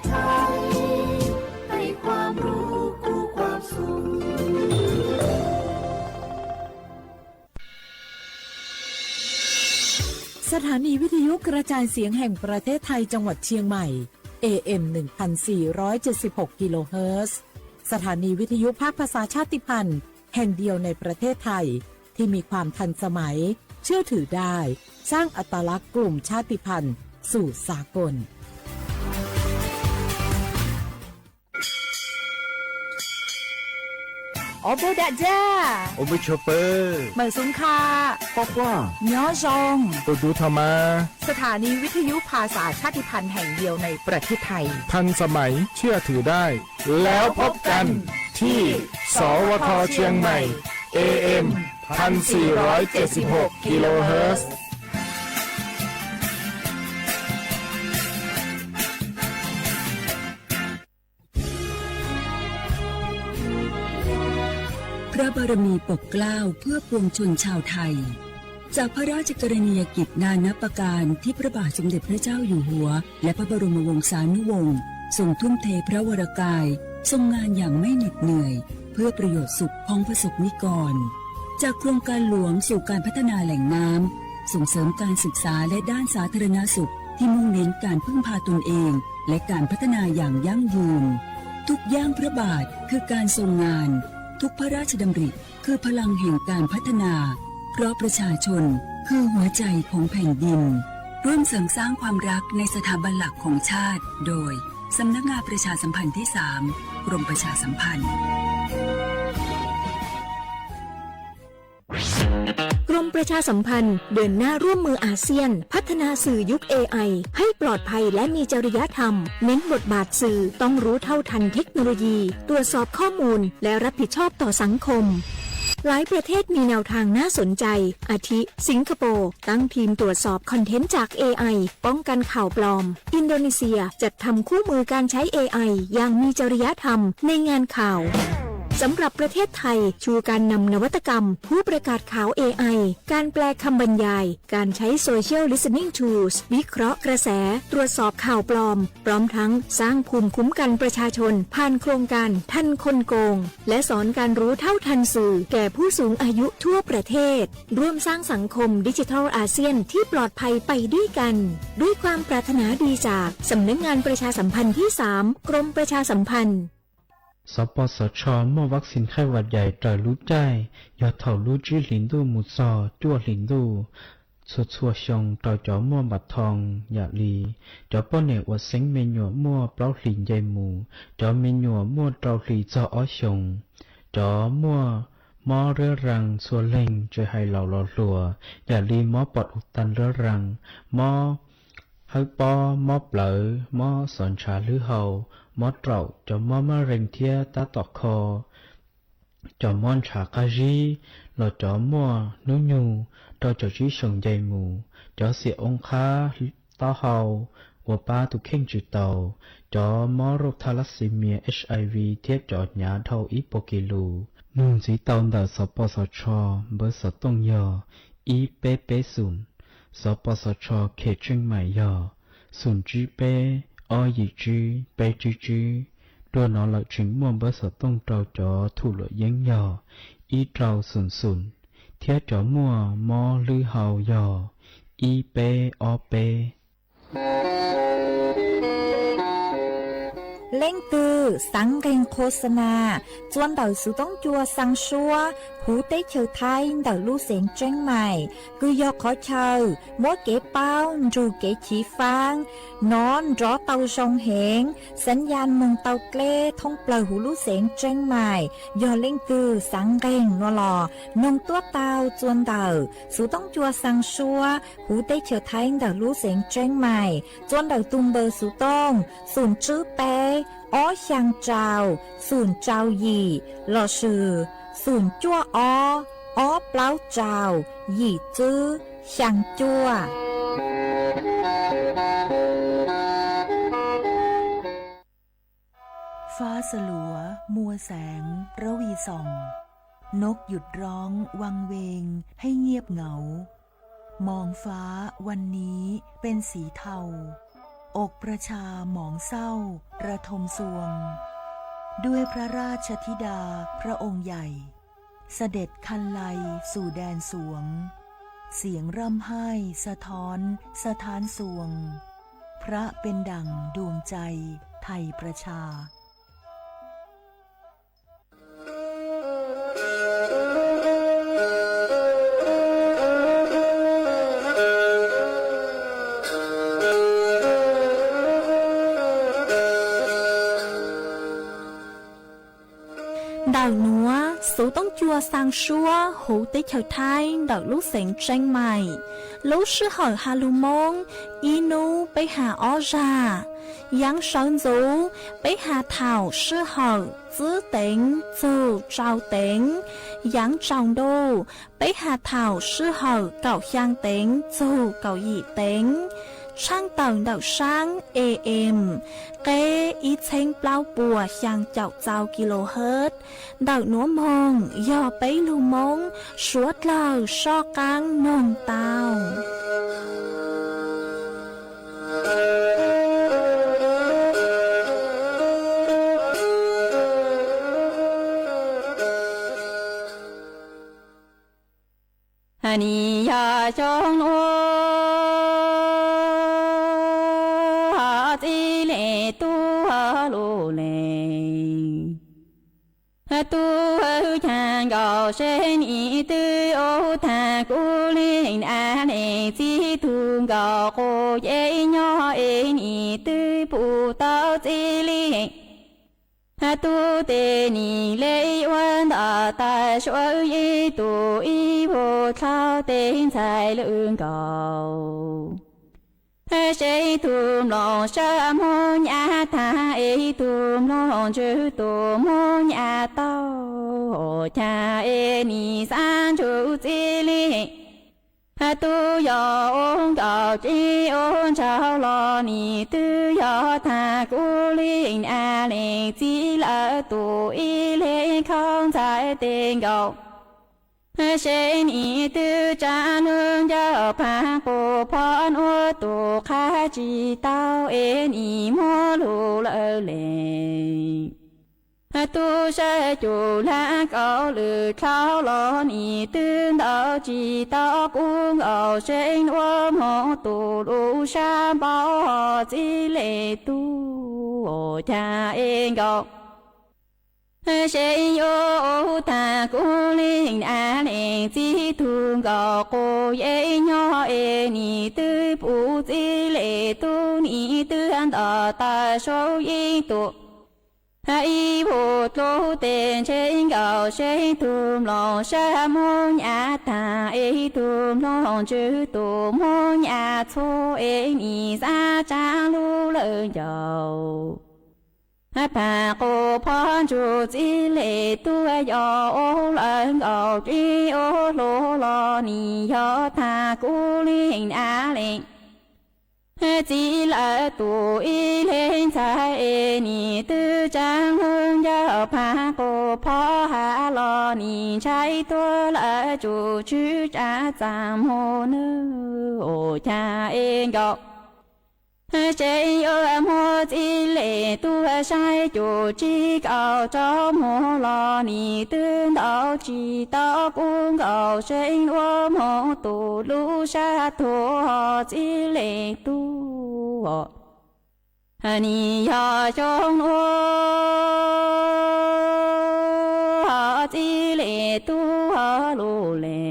ไทย ให้ความรู้คู่ความสุข สถานีวิทยุกระจายเสียงแห่งประเทศไทยจังหวัดเชียงใหม่ เอ เอ็ม หนึ่งพันสี่ร้อยเจ็ดสิบหก กิโลเฮิรตซ์ สถานีวิทยุภาคภาษาชาติพันธุ์แห่งเดียวในประเทศไทย ที่มีความทันสมัย เชื่อถือได้ สร้างอัตลักษณ์กลุ่มชาติพันธุ์สู่สากล Ua npuj dam ja, ua npuj tshua pawg, mam xoo kha, quaj quaj, nyob zoo, ua dub tho mas. สถานีวิทยุภาษาชาติพันธุ์แห่งเดียวในประเทศไทย ทันสมัย เชื่อถือได้ แล้วพบกันที่ สวท เชียงใหม่ เอ เอ็ม พันสี่ร้อยเจ็ดสิบหก กิโลเฮิรตซ์ พระบารมีปกเกล้าเพื่อปวงชนชาวไทย จากพระราชกรณียกิจนานับประการที่พระบาทสมเด็จพระเจ้าอยู่หัว และพระบรมวงศานุวงศ์ทรงทุ่มเทพระวรกาย ทรงงานอย่างไม่เหน็ดเหนื่อย เพื่อประโยชน์สุขของประสบนิกร จากโครงการหลวงสู่การพัฒนาแหล่งน้ำ ส่งเสริมการศึกษาและด้านสาธารณสุขที่มุ่งเน้นการพึ่งพาตนเอง และการพัฒนาอย่างยั่งยืน ทุกย่างพระบาทคือการทรงงาน ทุกพระราชดำริคือพลังแห่งการพัฒนา เพราะประชาชนคือหัวใจของแผ่นดิน ร่วมเสริมสร้างความรักในสถาบันหลักของชาติ โดย สำนักงานประชาสัมพันธ์ที่สาม กรมประชาสัมพันธ์ กรมประชาสัมพันธ์เดินหน้าร่วมมืออาเซียน พัฒนาสื่อยุค เอไอ ให้ปลอดภัยและมีจริยธรรม เน้นบทบาทสื่อต้องรู้เท่าทันเทคโนโลยี ตรวจสอบข้อมูล และรับผิดชอบต่อสังคม หลายประเทศมีแนวทางน่าสนใจ อาทิ สิงคโปร์ ตั้งทีมตรวจสอบคอนเทนต์จาก เอไอ ป้องกันข่าวปลอม อินโดนีเซียจัดทำคู่มือการใช้ เอไอ อย่างมีจริยธรรมในงานข่าว สำหรับประเทศไทย ชูการนำนวัตกรรม ผู้ประกาศข่าว เอไอ การแปลคำบรรยาย การใช้ Social Listening Tools วิเคราะห์กระแส ตรวจสอบข่าวปลอม พร้อมทั้งสร้างภูมิคุ้มกันประชาชน ผ่านโครงการทันคนโกง และสอนการรู้เท่าทันสื่อแก่ผู้สูงอายุทั่วประเทศ ร่วมสร้างสังคมดิจิทัลอาเซียนที่ปลอดภัยไปด้วยกัน ด้วยความปรารถนาดีจากสำนักงานประชาสัมพันธ์ที่สาม กรมประชาสัมพันธ์ สปสช muaj vaccine khaib vam yais raws lub caij, yog thaum lub tsib hlis ntuj mus txog cuaj hlis ntuj txhua txhua xyoo rau cov muaj npam thoo, yam li cov poj niam uas xeeb me nyuam muaj plaub hlis nce mus, cov me nyuam muaj rau hlis txog ob xyoos, cov muaj mob riab raa txhua leeg tsis hais laus los hluas, yam li mob pom u ta riab raa, mob hawb pob, mob plawv, mob xov ntshav hlwb hau, mob raum, cov mob mab rees thiab tab tom kho, cov mob ntshav qab zib, los cov muaj hnub nyoog rau caum tsib xyoos nce mus, cov xiam oob qhab, taub hau, ua pab tus kheej tsis tau, cov mob rauj thalassemia, HIV thiab cov hnyav dhau ib puas kis lus. Nug ntxiv tau ntawm sosposotsho npawb xov tooj yog ib peb peb xoom, sosposotsho khe tseej mais yog xoom tsib peb ob yim tsib peb tsib tsib. Dua no lawm tseem muaj npawb xov tooj rau cov thum luam yeeb yog ib rau xoom xoom, thiab cov muaj mob hlwb hau yog ib peb ob peb. Leej twg xaav nqeeg khos xas nas txua ntawm xuv toob cua xaa suab huv teb chaws Thaib ntawm lub xeev Tseeb Mais, kws yog qhov chaw muab kev paub nrug kev chiv faab nov nrov tau zoo heev, xaav yaj moog tau dleb thoob plawg huv lub xeev Tseeb Mais. Yog leej twg xaav nqeeg no los noog tuab tau txua ntawm xuv toob cua xaa suab huv teb chaws Thaib ntawm lub xeev Tseeb Mais, txua ntawm tug npawb xuv tooj xoom tsib peb ob xyaa rau xoom rau yim lossis xoom cuaj ob ob plaub rau yim tsib xyaa cuaj. ฟ้าสลัว มัวแสง ระวีส่อง นกหยุดร้องวังเวง ให้เงียบเหงา มองฟ้าวันนี้เป็นสีเทา อกประชาหมองเศร้าระทมซวง ด้วยพระราชธิดาพระองค์ใหญ่ เสด็จครรไลสู่แดนสวง เสียงร่ำไห้สะท้อนสถานซวง พระเป็นดั่งดวงใจไทยประชา Ntawm nuav xuv toob cua xaa suab huv teb chaws Thaib ntawm lub xeev Tseeb Maim, lub sij hawm has lug Moob ib nub peb has ob zag. Yaav sawv ntxuv peb has thaum sij hawm txwb teev txug tsau teev. Yaav tsaus ntuj peb has thaum sij hawm kaum xyaa teev txug kaum yim teev. Tshaaj tawm ntawm saab A M qeb ib txheeb plaub puas xyaa caum txau kilohertz. Ntawm nuav moog yog peb lug Moob suav dlawg soj qaab noog tau. Nim yog xyoo nuav txij le tub lug le, tub caag nkaus seb nim twb ua tag kuv le, a le txij tug nkaus quas yeeb nyob es nim twb pum tau txij le. Tub tes nim le ua ntawm tas suav ib tug ib vuag dlhau tes ntxhais lwm nkaus. Seb tug mloog sab muab nyam tag es tug mloog ntswg tug muab nyam tau, caag es nim xaav ntsug txij le. Tub yog ua nkaus tib ua ntsauv los nim twb yog tag kuv le, a le txij lawv tug ib le khau ntxhais tes nkaus. Seb nim twb tsaa lug ncauj paag qus phob nuav tug qab tsi tau es nim muab lug lawm le. Tub saib cum lab kaum lwm dlhau los nim twb ntau tsi tau kuv nkaus seb ua moog tug lub sab npau txij le tub caag es nkaus. Seb yuav ua tag kuv le, a le txij tug nkaus quas yeeb nyob es nim twb pum txij le tub nim twb ntawm tas suav ib tug ib vuag dlhau tes ntshe nkaus seb tug mloog sab muab nyam tag es tug mloog ntswg tug muab nyam txhua es nim xaav tsaa lug lawm ncauj. Paag qus phob ntsug txij le tub yog ua lawm nkaus tib ua hluas los nim yog tag kuv le, a le txij lawv tug ib le ntxhais es nim twb tsaa lug ncauj paag qus phob has los nim ntshai tuag lawm tsum tswv tsaa txaam moog nwg caag es nkaus. Seb yuav muab txij le tub saib cum tsib kaum rau moog los nim twb ntau tsi tau kuv nkaus seb ua moog tug lub sab tuag txij le tub. Nim yog xyoo nuav txij le tub lug le.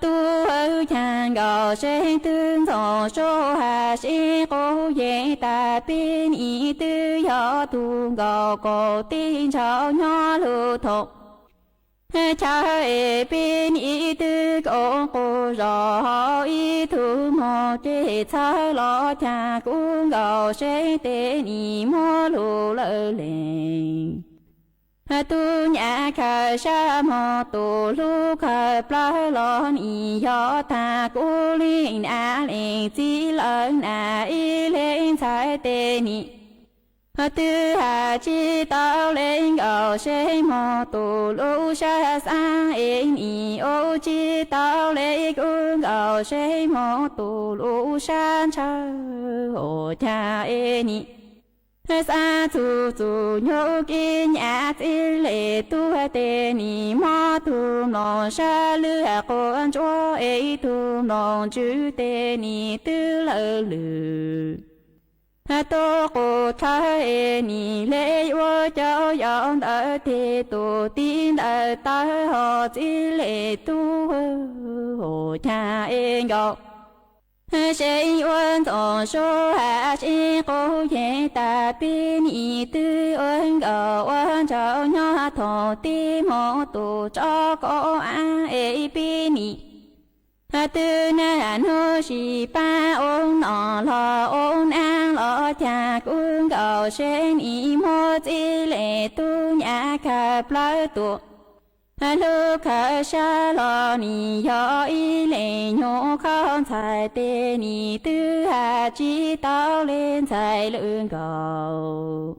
Tub caag nkaus seb twb ntxoov sua has sib quv yeej tas peb nim twb yog tug nkaus kaum tij ntsauv nyob lug thoom chaw es peb nim twb koom quas zog ib tug moog ces txhawb los caag kuv nkaus seb tes nim muab lug lawm le. Tub nyam khaws sab moog tug lub khaws plawg los nim yog tag kuv le, a le txij lawv nam ib le ntxhais tes nim Twb has tsis tau li nkaus seb moog tus lub sab xaab es nim ua tsis tau li kuv nkaus seb moog tus lub sab ntshaw. Ua caag es nim xaav txug txug nyuj kib nyam txij lem tub tes nim mob tug mloog sab lwg quas ntsuab es tug mloog ntsws tes nim twb lawv lwm tub qus dlawb es nim le ua cov yau ntawd tes tus tib ntawd tawg hos txij lem tub. Ua caag es nkaus seb ua ntxoov sub has sib qub yeej tas pib nim twb ua nkaus ua ntsauv nyob thaum tib moog tus tsob kauj ab es pib nim twb nag hnub sis paab ua nom los ua naab los caag kuv nkaus seb nim muab txij lem tub nyam kag plawg tus hlub khaws sab los nim yog ib leeg nyuj khaub ntxhais tes nim twb has tsis tau li ntxhais lwm nkaus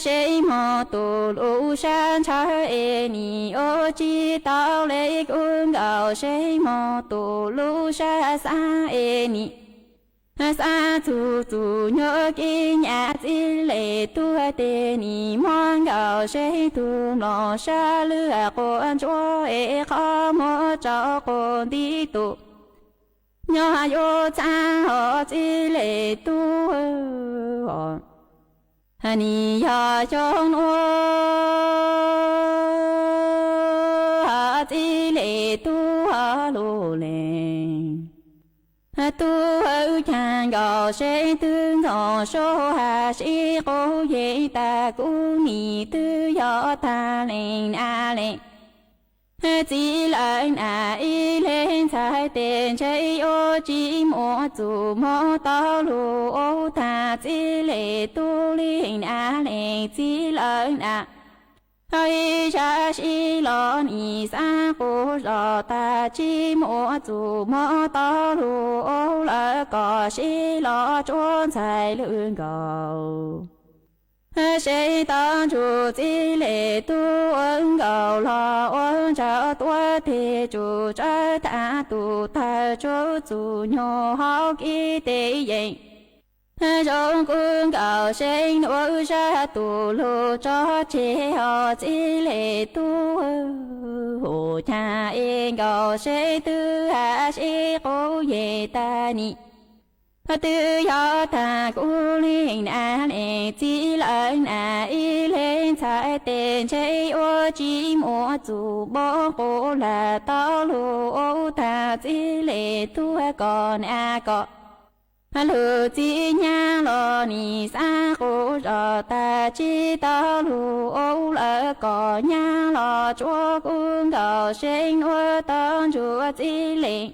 seb moog tus lub sab ntshaw es nim ua tsis tau li kuv nkaus seb moog tus lub sab xaab es nim xaav txug txug nyuj kib nyam txij lem tub tes nim mob nkaus seb tug mloog sab lwg quas ntsuab es qhov muag tsaus quas nti tus nyob yuav txhaab hos txij lem tub nim yog xyoo nuav hos txij lem tub hos lug lees tub caag nkaus seb twb ntxoov sub has sib qub yeej tas kuv nim twb yog tag leej nam leej txiv lawm nam ib leeg ntxhais tes ntshe yuav tsis muaj txuj moog tau lug ua tag txij lem tub leej nam leej txiv lawm nam ib zag sib los nim xaav qub zog tas tsis muaj txuj moog tau lug ua lawm kom sib los tsuav ntxhais lwm nkaus seb tau ntsug txij lem tub ua nkaus los ua ntsauv tuab tes tsum tsawv tag tus tawg tsuav txug nyuj hauv kib tes yeej zoo kuv nkaus seb nuav zag tus lug tso tseg hos txij lem tub ua caag es nkaus seb twb has sib qub yeej tas nim twb yog tag kuv leej nam leej txiv lawm nam ib leeg ntxhais tes ntshe yuav tsis muaj txuj moog qub lam tau lug ua tag txij lem tub kom nam kom lug txij nyab los nim xaav qub zog tas tsis tau lug ua lawm kom nyab los tsuav kuv nkaus seb nuav tau ntsug txij lem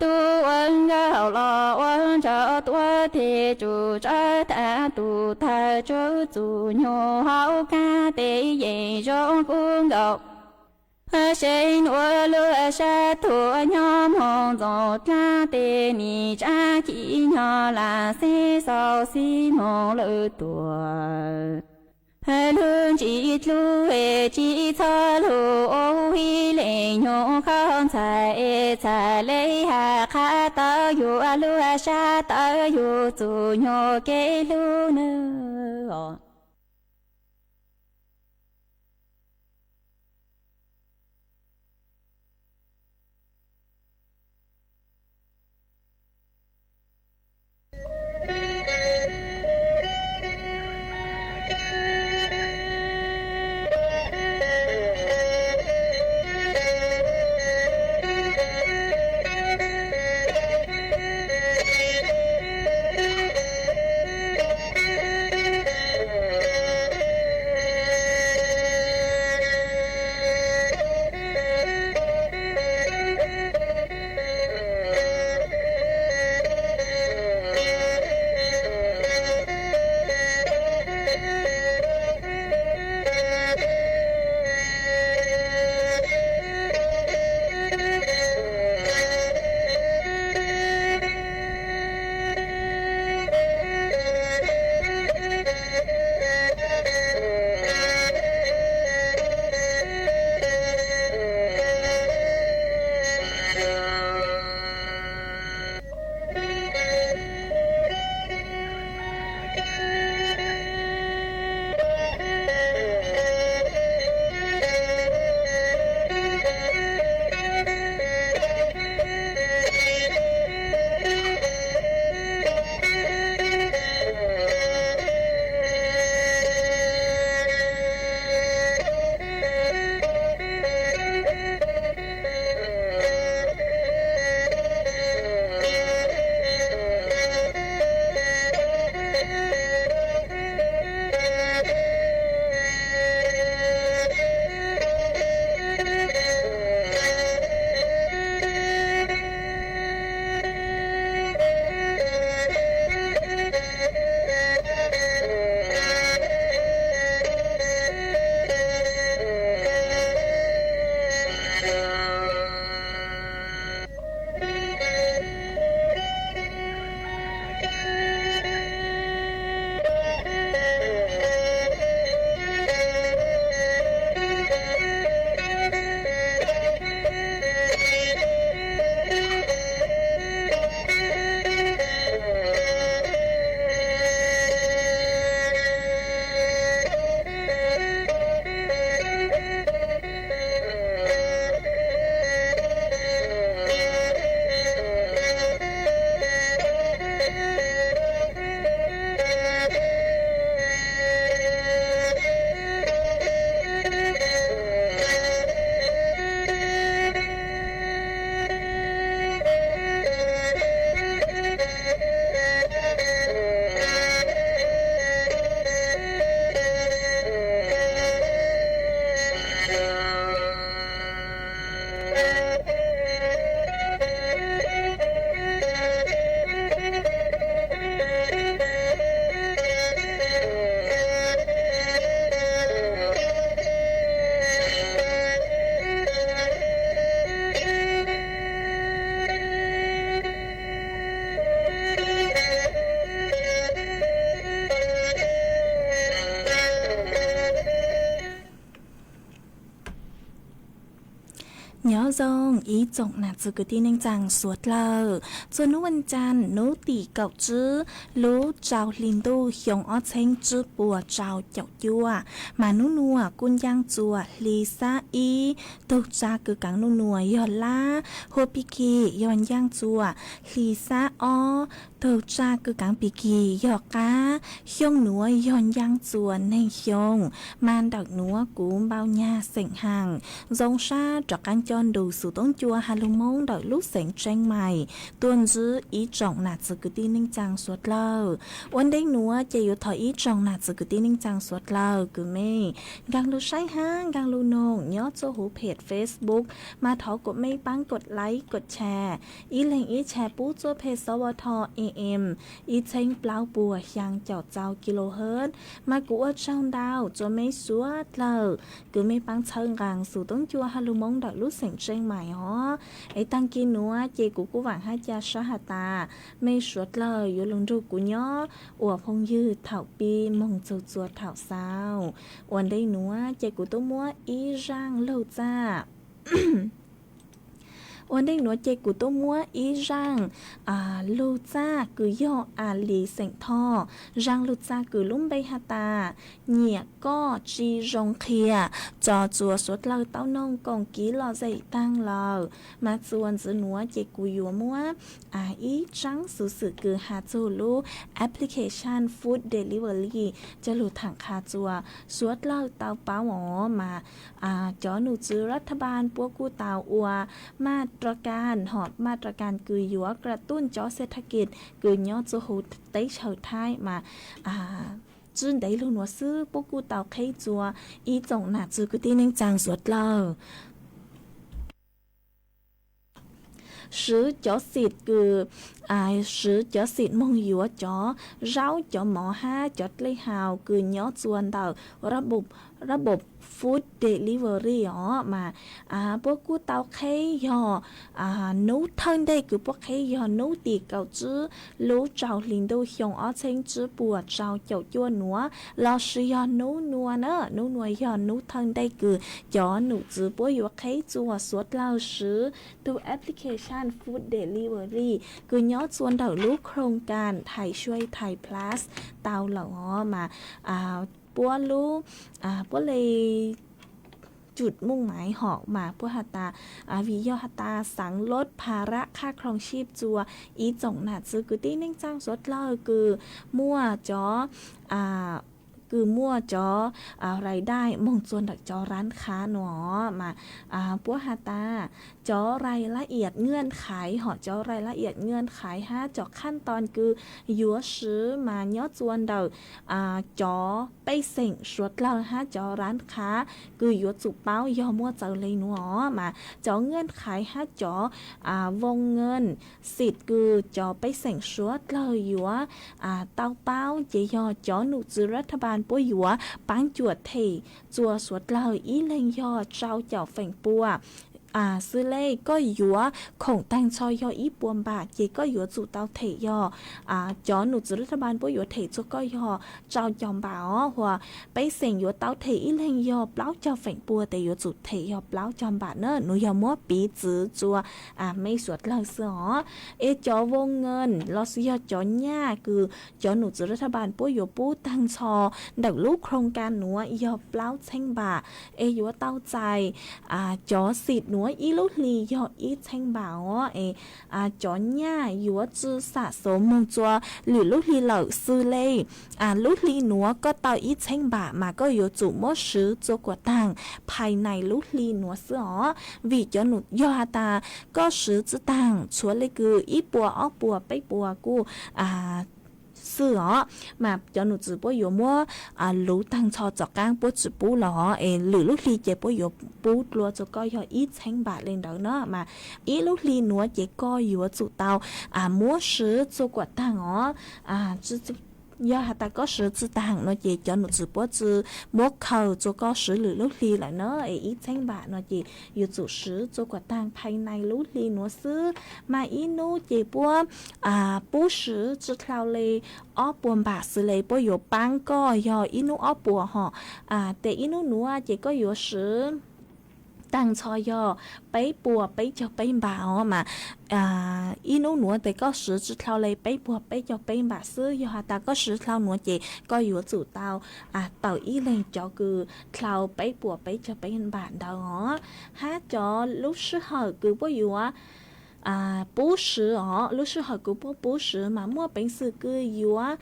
tub ua nkaus los ua ntsauv tuab tes tsum tsawv tag tus tawg tsuav txug nyuj hauv kab tes yeej zoo kuv nkaus seb nuav lub sab tuab nyob moog ntxoov dlaab tes nim tsaab ci nyob lam xeb xaus xib moog lawm tuaj lug ntsis dlub es tsis txhob lug ua ib leeg nyuj khaub ntxhais es txhais le has qha tawv yug lub sab tawv yug txug nyuj kev hlub nawb. Zoo ib tsoom nam txiv kwv tij neej tsaa suav dlawg, txuas nub vas caas nub tim kaum tsib lub rau hli ntuj xyoo ob txheeb tsib puas rau caum cuaj, mas nub nuav kuj ncaaj txuas hli xab ib, tug tsa kws kaav nub nuav yog lab, hua pig kig yog ncaaj txuas hli xab ob, tug tsa kws kaav pig kig yog qab, xyoo nuav yog ncaaj txuas neeg xyoo, mas ntawm nuav kuv npau nyag xeem haas, zoo sab rov qaab coj nrug xuv toob cua ha lug Moob ntawm lub xeev Tseeb Mais tuaj ntsib ib tsoom nam txiv kwv tij neej tsaa suav dlawg. Ua ntej nuav ces yuav thov ib tsoom nam txiv kwv tij neej tsaa suav dlawg kws mej nkaag lug saib hab nkaag lug noog nyob txuj huv phem Facebook, mas thov kuas mej paab kod like kod share, ib leeg ib share pub txuj phem xov ua tho AM ib txheeb plaub puas xyaa caum txau kilohertz, mas kuv ua tsaug ntau rua mej suav dlawg kws mej paab txhawb nqaa xuv toob cua ha lug Moob ntawm lub xeev Tseeb Mais os. Es taag kis nuav ces kuv kuj vaam hab ca sab has tas mej suav dlawg yuav lug nrug kuv nyob ua phooj ywg thaum pib moog txug txua thaum xaus. Ua ntej nuav ces kuv tuaj muab ib zaaj lug txaj Ua ntej nuav ces kuv tuaj muab ib zaaj lug txaj kws yog Ali Xeem Thoj, zaaj lug txaj kws lub npe has tas Nyiam Koj Tsi Zoo Qhia, tso rua suav dlawg tau noog koom kiv lom zem taag lawm. Mas txuas ntxiv nuav ces kuv yuav muab ib tsaab xuv xwm kws has txug lub application food delivery coj lug thaam qha rua suav dlawg tau paub os. Mas cov num txwv รัฐบาล puab kuj tau ua มาตรการ hom มาตรการ kws yuav กระตุ้น cov เศรษฐกิจ kws nyob txuj huv teb chaws Thaib mas tsi ntev lug nuav xwb puab kuj tau qheb rua ib tsoom nam txiv kwv tij neej tsaa suav dlawg swv cov xim kws, swv cov xim moog yuav cov zaub cov mov hab cov dlej haus kws nyob rua ntawm ระบบ food delivery os. Mas puab kuj tau qheb yog nub thawj ntej kws puab qheb yog nub tim kaum tsib lub rau hli ntuj xyoo ob txheeb tsib puas rau caum cuaj nuav lossis yog nub nuav na, nub nuav yog nub thawj ntej kws cov num txwv puab yuav qheb rua suav dlawg swv tug application food delivery kws nyob rua ntawm lub โครงการ Thai Chuai Thai Plus tau lawm os. Mas puab lub, puab le จุดมุ่งหมาย hom mas puab has tas vim yog has tas xaav ลดภาระค่าครองชีพ rua ib tsoom nam txiv kwv tij neej tsaa suav dlawg kws muaj cov kws muaj cov รายได้ moog rua ntawm cov ร้านค้า nuav os. Mas puab has tas cov รายละเอียดเงื่อนไข hom cov รายละเอียดเงื่อนไข hab cov ขั้นตอน kws yuav swv mas nyob rua ntawm cov pej xeem suav dlawg hab cov ร้านค้า kws yuav tsum paub yog muaj txawg le nuav os. Mas cov เงื่อนไข hab cov วงเงิน xim kws cov pej xeem suav dlawg yuav tau paub ces yog cov num txwv รัฐบาล puab yuav paab cuam them rua suav dlawg ib leeg yog rau caum feem pua xwb le. Koj yuav khoom taag nrho yog ib puas npam ces koj yuav tsum tau them yog cov num txwv รัฐบาล puab yuav them rua koj yog rau caum npam os. Hos pej xeem yuav tau them ib leeg yog plaub caug feem pua tes yuav tsum them yog plaub caug npam na. Nuav yog muab piv txwv rua mej suav dlawg xwb os. Es cov วงเงิน lossis yog cov nyaj kws cov num txwv รัฐบาล puab yuav pub taag nrho ntawm lub โครงการ nuav yog plaub txheeb npam. Es yuav tau txais cov xim nuav ib lub hli yog ib txheeb npam os. Es cov nyaj yuav tsi xam xov moog rua lwm lub hli lawm xwb le. Lub hli nuav koj tau ib txheeb npam mas koj yuav tsum muab swv rua kuas taag ภายใน lub hli nuav xwb os. Vim cov num yog has tas koj swv tsi taag tshuav le kws ib puas ob puas peb puas kuj xwb os. Mas cov num txwv puab yuav muab luv taag nrho rov qaab, puab tsi pub los es lwm lub hli ces puab yuav pub dlua rua koj yog ib txheeb npam le ntawd na. Mas ib lub hli nuav ces koj yuav tsum tau muab swv rua kuas taag os. Yog has tas koj swv tsi taag no ces cov num txwv puab tsi muab khaws rua koj swv lwm lub hli lawm na. Es ib txheeb npam no ces yuav tsum swv rua kuas taag ภายใน lub hli nuav xwb. Mas ib nub ces puab pub swv tsi dlhau le ob puas npam xwb le, puab yuav paab koj yog ib nub ob puas hom. Tes ib nub nuav ces koj yuav swv tag nrho yog peb puas peb caug peb npam os mas ib hnub nuav tes koj siv tsi dlhau le peb puas peb caug peb npam xwb. Yog has tas koj siv dlhau nuav ces koj yuav tsum tau tawm ib leeg cov kws dlhau peb puas peb caug peb npam ntawd os. Hab cov lub sij hawm kws puab yuav pub siv os, lub sij hawm kws puab pub siv mas muaj peev xwm kws yuav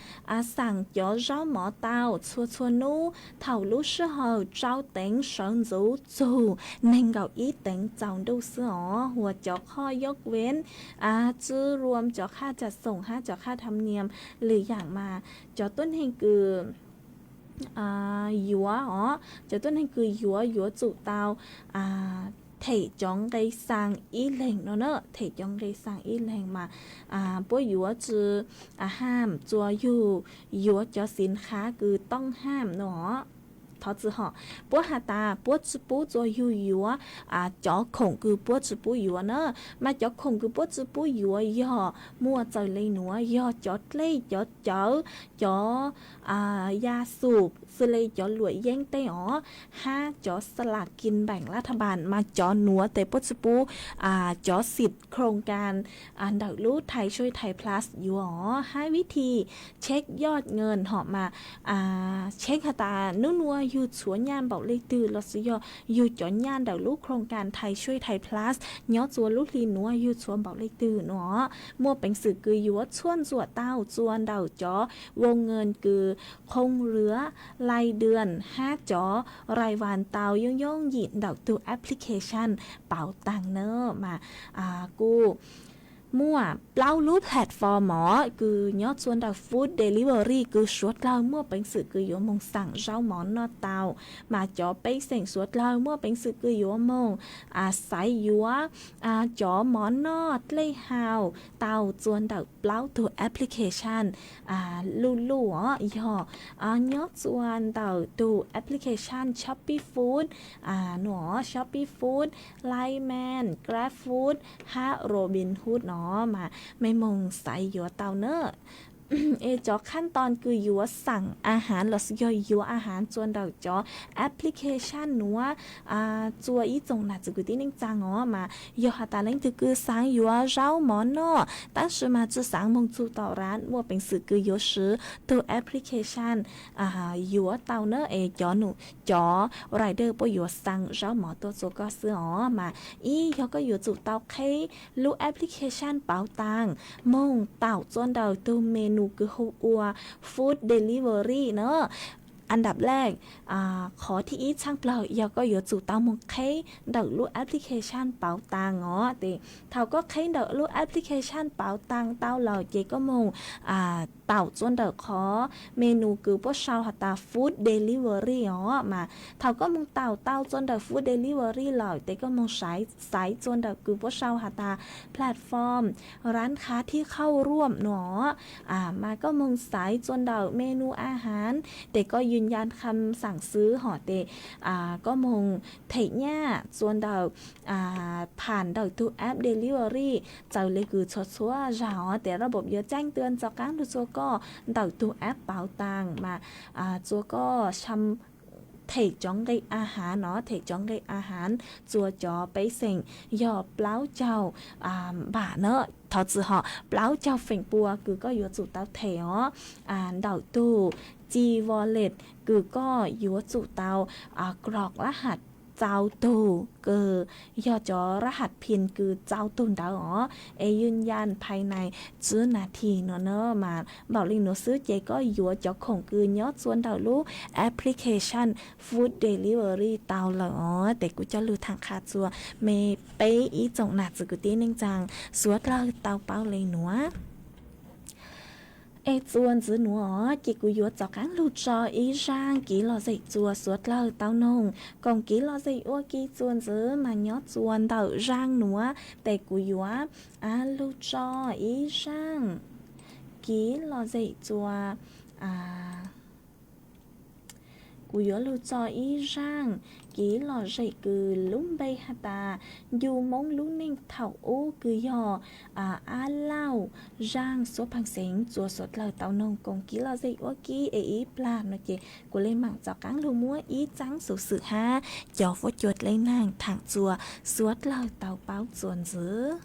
xaam cov zaub mov tau txhua txhua nub thaum lub sij hawm tsau teev sawv ntxuv txug neeg nkaum ib teev txaus ntuj xwb os. Huas cov qhov yog vev tsi ruam cov qhaj cam xoom hab cov qhaj tham niam lwm yaam mas cov tuab neeg kws yuav os, cov tuab neeg kws yuav yuav tsum tau them cov nqe xaa ib leeg no na, them cov nqe xaa ib leeg mas puab yuav tsi ham txuas yug yuav cov xiv khav kws tooj ham no. Thov txim hom, puab has tas puab tsi pub txuas yug yuav cov khoom kws puab tsi pub yuav na. Mas cov khoom kws puab tsi pub yuav yog muaj txawm le nuav, yog cov dlej, cov cawv, cov ya xum xws le cov luam yeeb tej os, hab cov ສະຫຼາກກິນແບ່ງລັດຖະບານ mas cov nuav tes puab tsi pub cov xim ໂຄງການ ntawm lub Thaiช่วยไทย Plus yuav os. Hab vib thi check yoj nqe hom mas check has tas nub nuav yug tshuav nyaj npaum le twg lossis yog yug cov nyaj ntawm lub ໂຄງການ Thaiช่วยไทย Plus nyob txua lub hli nuav yug tshuav npaum le twg no. Muaj peev xwm kws yuav tshuaj ntxuam tau txua ntawm cov ວົງເງິນ kws ຄົງເຫຼືອ ລາຍເດືອນ hab cov ລາຍວັນ tau yooj yooj yim ntawm tug application Pau Taang na. Mas kuj muaj plaub lub platform os kws nyob txua ntawm food delivery kws suav dlawg muaj peev xwm kws yuav moog xaam zaub mov noj tau. Mas cov pej xeem suav dlawg muaj peev xwm kws yuav moog xaiv yuav cov mov noj dlej hau tau txua ntawm plaub tug application luj luj os, yog nyob txua ntawm tug application Shopee Food no, Shopee Food, Line Man, Grab Food hab Robinhood no. Mas mej moog xaiv yuav tau na. Es cov khab toos kws yuav xaam a hav lossis yog yuav a hav txua ntawm cov application nuav txua ib tsoom nam txiv kwv tij neej tsaa os, mas yog has tas leej twg kws xaav yuav zaub mov noj tab sis mas tsi xaav moog txug tom raav, muaj peev xwm kws yuav siv tug application yuav tau na. Es cov rider puab yuav xaa zaub mov tuaj txua koj xwb os. Mas ib, yog koj yuav tsum tau qheb lub application Pau Taang moog taum txua ntawm tug menu kws hu ua food delivery na. An dab lej, qhov thib ib tshaaj plawg yog koj yuav tsum tau moog qheb ntawm lub application Pau Taang os. Tes thaum koj qheb ntawm lub application Pau Taang tau lawm ces koj moog taum txua ntawm qhov menu kws puab sau has tas food delivery os. Mas thaum koj moog taum tau txua ntawm food delivery lawm tes koj moog xaiv txua ntawm kws puab sau has tas platform ร้านค้าที่เข้าร่วม no. Mas koj moog xaiv txua ntawm menu a hav tes koj ยืนยันคำสั่งซื้อ hos tes koj moog them nyaj txua ntawm pham ntawm tug app delivery. Txawm le kws txhua txhua zag os tes ระบบ yuav แจ้งเตือน txaus qaab lug txua koj ntawm tug app Pau Taang mas txua koj them cov nqe a hav no, them cov nqe a hav txua cov pej xeem yog plaub caug npam na. Thov txim hom, plaub caug feem pua kws koj yuav tsum tau them os ntawm tug G Wallet kws koj yuav tsum tau กรอกรหัส txaus tug kws yog cov รหัส pin kws txaus tug ntawd os. Es ยืนยันภายใน tsib nas this no na. Mas npaum le nuav xwb ces koj yuav cov khoom kws nyob txua ntawm lub application food delivery tau lawm os. Tes kuv coj lug thaam qha txua mej peb ib tsoom nam txiv kwv tij neej tsaa suav dlawg tau paub le nuav. Es txuas ntxiv nuav ces kuv yuav txaus qaab lug tso ib zaaj kev lom zem txua suav dlawg tau noog. Koom kev lom zem ua ke txuas ntxiv mas nyob txua ntawm zaaj nuav tes kuv yuav lug tso ib zaaj kev lom zem txua kuv yuav lug tso ib zaaj kev lom zem kws lub npe has tas ncu Moob lub neej thaum ub kws yog Ab Lauj zaaj Suav Phaag Xeev txuas suav dlawg tau noog koom kev lom zem ua ke es ib plag no ces kuv le maam rov qaab lug muab ib txaab xuv xwm hab cov fuab cua dleb naag thaam txuas suav dlawg tau paub txuas ntxiv.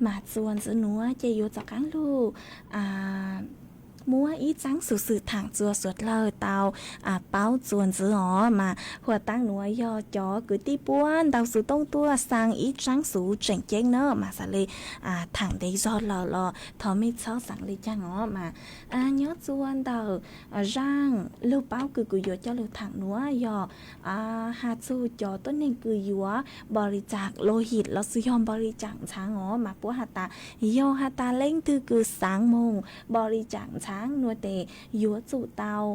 Mas txuas ntxiv nuav ces yuav rov qaab lug muab ib tsaab xuv xwm thaam txuas suav dlawg tau paub txuas ntxiv os. Mas huam taab nuav yog cov kwv tij puab ntaus xuv tooj tuaj xaa ib tsaab xuv tseem ceeb na, mas xaav le thaam ntev zog lawm los thov mej txhob xaav le caag os. Mas nyob txuas ntawm zaaj lug paub kws kuv yuav coj lug thaam nuav yog has txug cov tuab neeg kws yuav npaus li cas los him los xwb yog npaus li cas ntxhaav os. Mas puab has tas yog has tas leej twg kws xaav moog npaus li cas ntxhaav nuav tes yuav tsum tau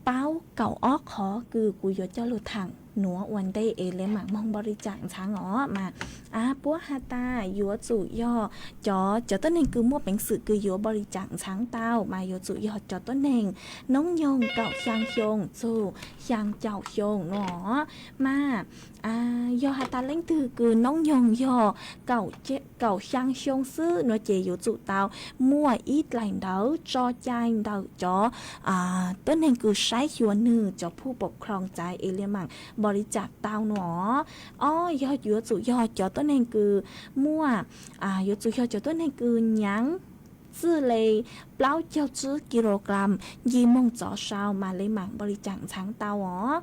paub kaum ob qhov kws kuv yuav coj lug thaam nuav ua ntej es le maam moog npaus li cas ntxhaav os. Mas puab has tas yuav tsum yog cov, cov tuab neeg kws muaj peev xwm kws yuav npaus li cas ntxhaav tau mas yuav tsum yog cov tuab neeg noob nyoog kaum xyaa xyoo txug xyaa caum xyoo nuav. Mas yog has tas leej twg kws noob nyoog yog kaum xyaa xyoo xwb nuav ces yuav tsum tau muaj ib dlaim ntawv tso cai ntawm cov tuab neeg kws saib xyuas nwg cov phu pum khloos cai es le maam npaus li cas tau nuav. Ob yog yuav tsum yog cov tuab neeg kws muaj, yuav tsum yog cov tuab neeg kws nyaav txwj le plaub caug tsib kilogram nce moog txov sau mas le maam npaus li cas ntxhaav tau os.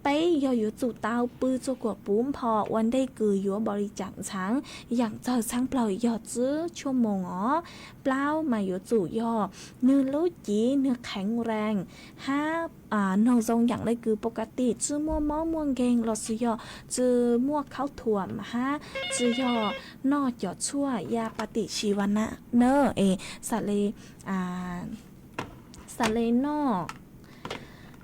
Peb yog yuav tsum tau pw txuas kuam puv npho ua ntej kws yuav npaus li cas ntxhaav yaam txawg txhaav plawg yog tsib tshuaj moos os. Plaub mas yuav tsum yog nwg lub cev nwg kheev rees hab noog zoo yaam le kws pov ka tim, tsi muaj mob muaj nkeeg los sis yog tsi muaj khaub thuam hab tsi yog noj cov tshuaj ya pa tim si va na na es xaav le, xaav le noj,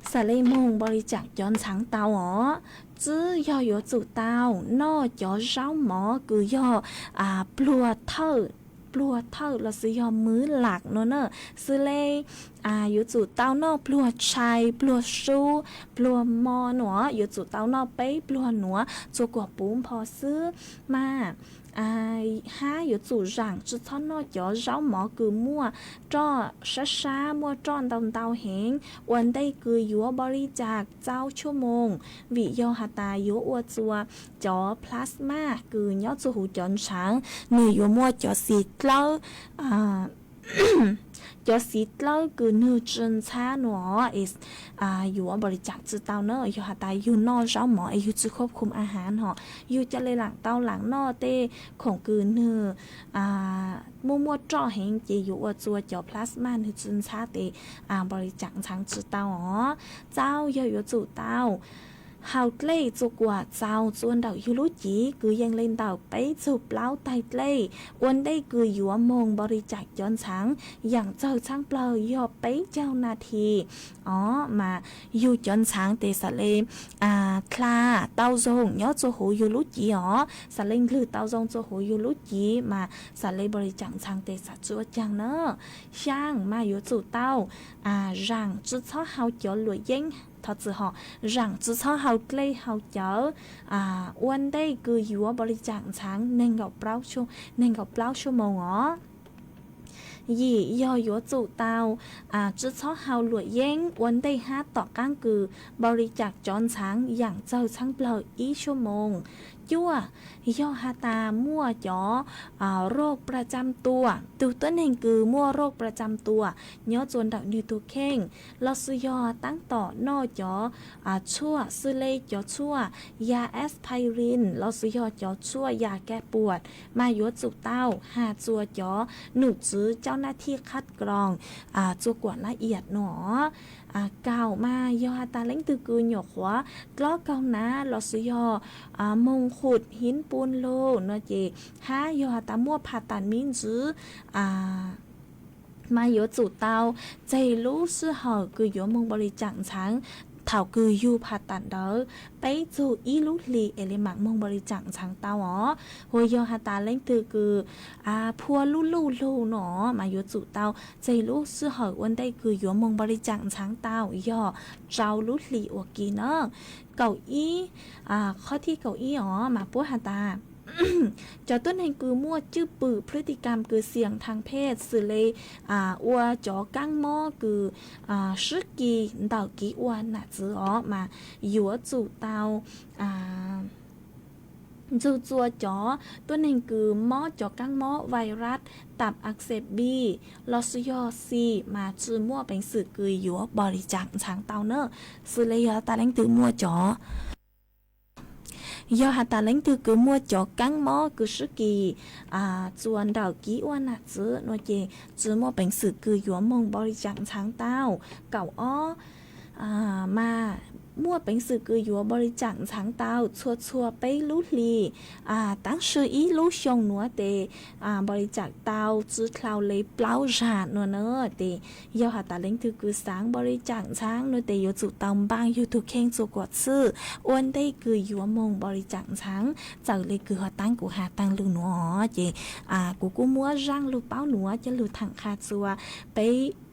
xaav le moog npaus li cas cov ntxhaav tau os. Tsib yog yuav tsum tau noj cov zaub mov kws yog pluag thawj, pluag thawj los sis yog muv lam nuav na, xws le yuav tsum tau noj pluag tshais, pluag sub, pluag mo nuav, yuav tsum tau noj peb pluag nuav txuas kuam puv npho xwb mas hab yuav tsum zaam tsi txhob noj cov zaub mov kws muaj roj sab sab, muaj roj ntau ntau heev ua ntej kws yuav npaus li cas tsau tshuaj moos, vim yog has tas yuav ua txuas cov plasma kws nyob txuas huv cov ntshaav, nwg yuav muaj cov xiv dlawb, cov xiv dlawb kws nwg tsi ntxhab nuav es yuav npaus li cas tsi tau na. Yog has tas yug noj zaub mov es yug tsi khub khum a hav hos yug ca le laam tau laam noj tej khoom kws nwg muaj muaj roj heev ces yuav ua txuas cov plasma nwg tsi ntxhab tes npaus li cas ntxhaav tsi tau os. Tsau yog yuav tsum tau haus dlej txuas kuam txaus txua ntawm yug lub cev kws yeej le ntawm peb txug plaub taig dlej ua ntej kws yuav moog npaus li cas cov ntxhaav yaam txawg txhaav plawg yog peb caug nas this os. Mas yug cov ntxhaav tes xaav le dlha tau zoo nyob txua huv yug lub cev os, xaav le ndlwg tau zoo txua huv yug lub cev mas xaav le npaus li cas ntxhaav tes xaav tsi ua caag na. Xyaa mas yuav tsum tau zaam tsi txhob haus cov luam yeeb, thov txim hos, zaam tsi txhob haus dlej haus cawv ua ntej kws yuav npaus li cas ntxhaav neeg nkaum plaub xuab moos os. Yim yog yuav tsum tau tsi txhob haus luam yeeb ua ntej hab tom qaab kws npaus li cas cov ntxhaav yaam txawg txhaav plawg ib xuab moos. Cuaj yog has tas muaj cov roj pra cam tua, tug tuab neeg kws muaj roj pra cam tua nyob txua ntawm nwg tug kheej los sis yog taab tom noj cov tshuaj xws le cov tshuaj ya aspirin los sis yog cov tshuaj ya kag puam mas yuav tsum tau has txua cov num tswv cau naj thij qhab kroos txua kuam lab iam nuav. Kaum mas yog has tas leej twg kws nyuam qhuav dlob kaug nav los sis yog moog qhum hiv pun lug nuav ces hab yog has tas muaj phas tas miv ntxwv mas yuav tsum tau tseg lub sij hawm kws yuav moog npaus li cas ntxhaav thaum kws yug phas tas ntawd peb txug ib lub hli es le maam moog npaus li cas ntxhaav tau os. Hu yog has tas leej twg kws phua luj luj lug nuav mas yuav tsum tau tseg lub sij hawm ua ntej kws yuav moog npaus li cas ntxhaav tau yog rau lub hli ua ke na. Kaum ib, qhov thib kaum ib os mas puab has tas cov tuab neeg kws muaj cwj pwm พฤติกรรม kws xiam thaaj phej xws le ua cov kaab mob kws sib kis ntawm kev ua nam txwv os mas yuav tsum tau Nrug txua cov tuab neeg kws mob cov kaab mob virus tap ak xeem B lossis yog C mas tsi muaj peev xwm kws yuav npaus li cas ntxhaav tau na. Xws le yog has tas leej twg muaj cov, yog has tas leej twg kws muaj cov kaab mob kws sib kis txuas ntawm kib uaj nam txwv nua ces tsi muaj peev xwm kws yuav moog npaus li cas ntxhaav tau. Kaum ob, mas muaj peev xwm kws yuav npaus li cas ntxhaav tau txhua txhua peb lub hli, taab sis ib lub xyoo nuav tes npaus li cas tau tsi dlhau le plaub zag nua na. Tes yog has tas leej twg kws xaav npaus li cas ntxhaav nua tes yuav tsum tau npaaj yug tug kheej txug kuam txhij ua ntej kws yuav moog npaus li cas ntxhaav. Txawm le kws ho taab kuv has taag lug nuav ces kuv kuj muab zaaj lug paub nuav coj lug thaam qha txua peb